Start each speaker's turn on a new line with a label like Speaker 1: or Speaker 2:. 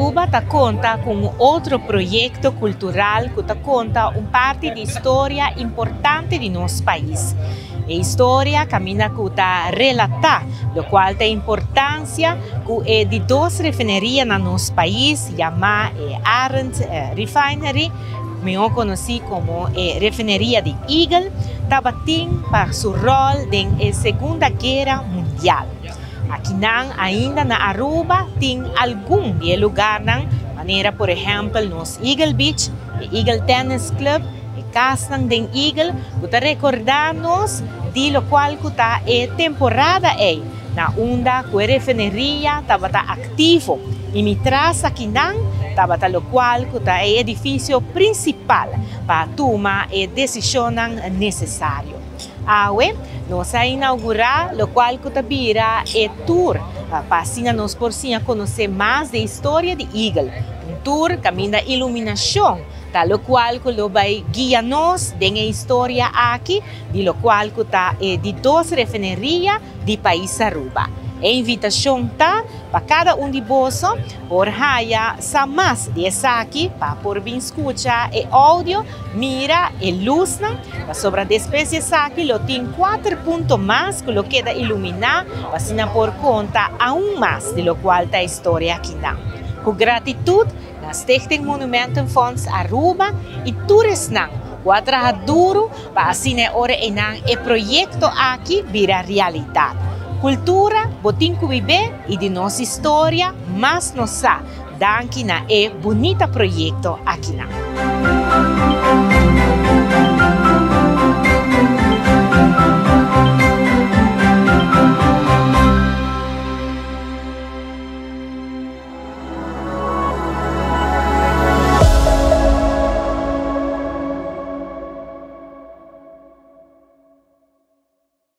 Speaker 1: Aruba ta conta cu un otro proyecto cultural cu ta conta un parti di historia importante di nos pais. E historia caminda cu ta relata locual ta importancia cu e di dos refineria na nos pais, yama e Arend Refinery, miho conoci como e refineria di Eagle, tabatin pa su rol den e Segunda Guera Mundial. Akinan ainda na Aruba tin algun di e lugarnan, manera por ehempel nos Eagle Beach, e Eagle Tennis Club, e casnan den Eagle, cu ta recorda nos di locual cu ta e temporada ey, na unda cu e refineria tabata activo. Y mi tras akinan tabata locual cu ta e edificio principal pa tuma e decisionnan necesario. Awe, nos a inaugura locual cu ta bira e tour pa asina nos por siña conoce mas di historia di Eagle. Un tour caminda iluminacion ta locual cu lo bay guia nos den e historia aki di locual cu ta e di dos refineria di pais Aruba. E invitacion ta pa cada un di boso por haya sa mas di esaki pa por bin scucha e audio, mira e luznan, pasobra despues di esaki lo tin cuater punto mas cu lo keda ilumina pa asina por conta aun mas di locual ta e historia akinan. Cu gratitud na Stichting Monumentenfonds Aruba y tur esnan cu a traha duro pa asina e ora eynan e proyecto aki bira realidad. Cultura bo tin cu bibe y di nos historia mas nos sa, danki na e bunita proyecto akinan.